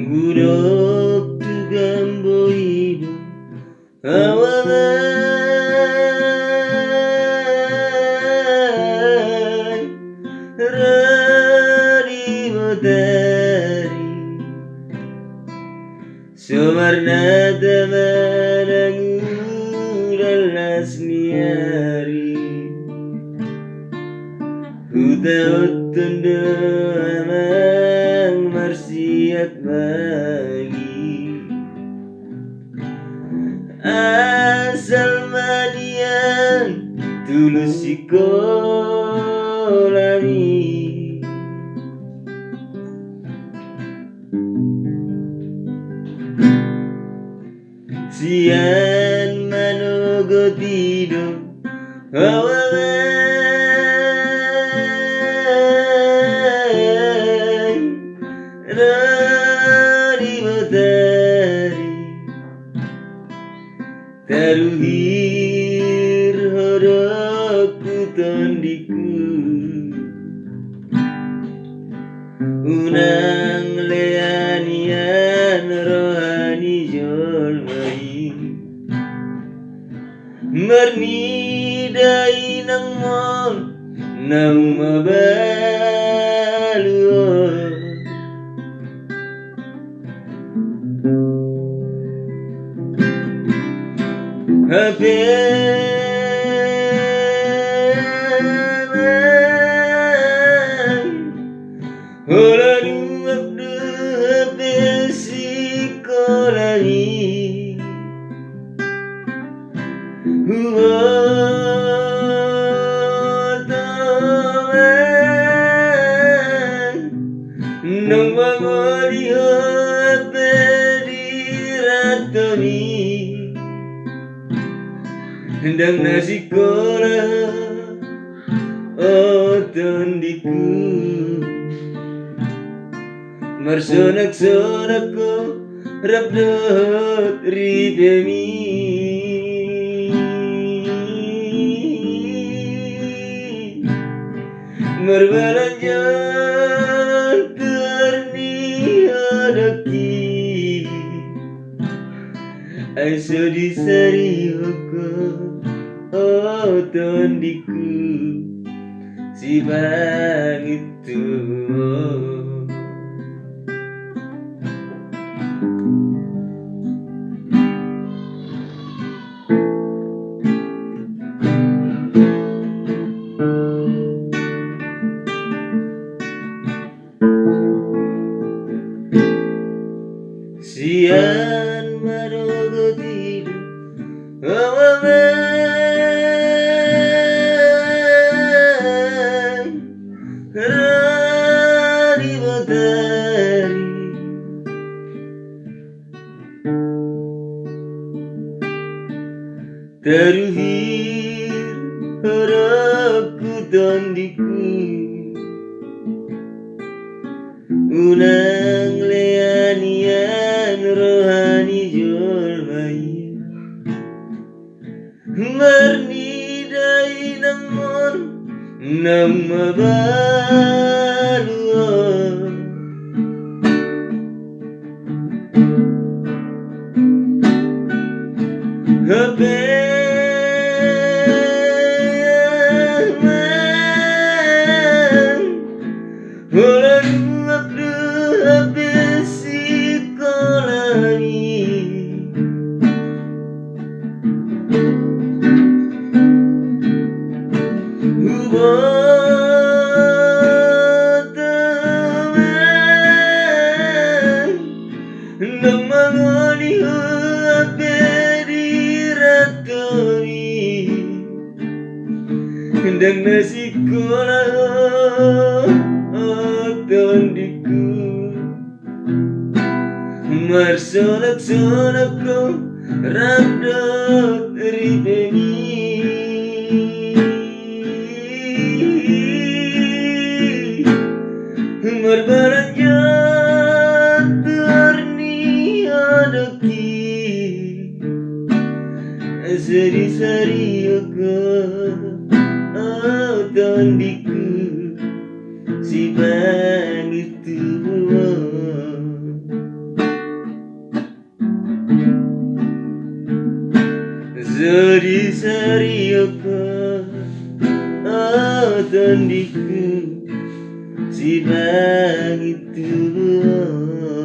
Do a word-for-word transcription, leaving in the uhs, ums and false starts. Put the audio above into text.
Hudok tu gambo i do au amang, ro di botari. Somarnata manang udan las ni ari, hutaothon do amang marsiak bagi. Asal ma nian tulus sikolami. Sian manogot i do au amang, ro di botari. Taruhir ho do tu tondingku, unang lean nian roha ni jolma i. Marnida inang mon naung mabalu on. Hape amang, holan uap do hape sikolami. Huboto ma, naung mangoli ho hape di rantomi. Ndang na sikola ho, o tondingku. Marsonak-sonak ho rap dohot ripemi. Marbalanjo tu horong ni hodongki. Ai so disarihon ho, o tondingku, sipangintubu. Sian manogot i do au amang, ro di botari. Taruhir ho do tu tondingku, unang lean nian roha ni jolma i. Marnida inang mon naung mabalu on. Hape amang, holan uap do hape sikolami. Huboto ma, ndang mangoli ho hape di rantomi. Ndang na sikola ho, o tondingku. Marsonak-sonak ho Rap dohot ripemi marbalanjo tu ari ni hadaki. Sari-sari angka tondingku, sipangido tubuan. Sari-sari angka tondingku, sipangido tubuan.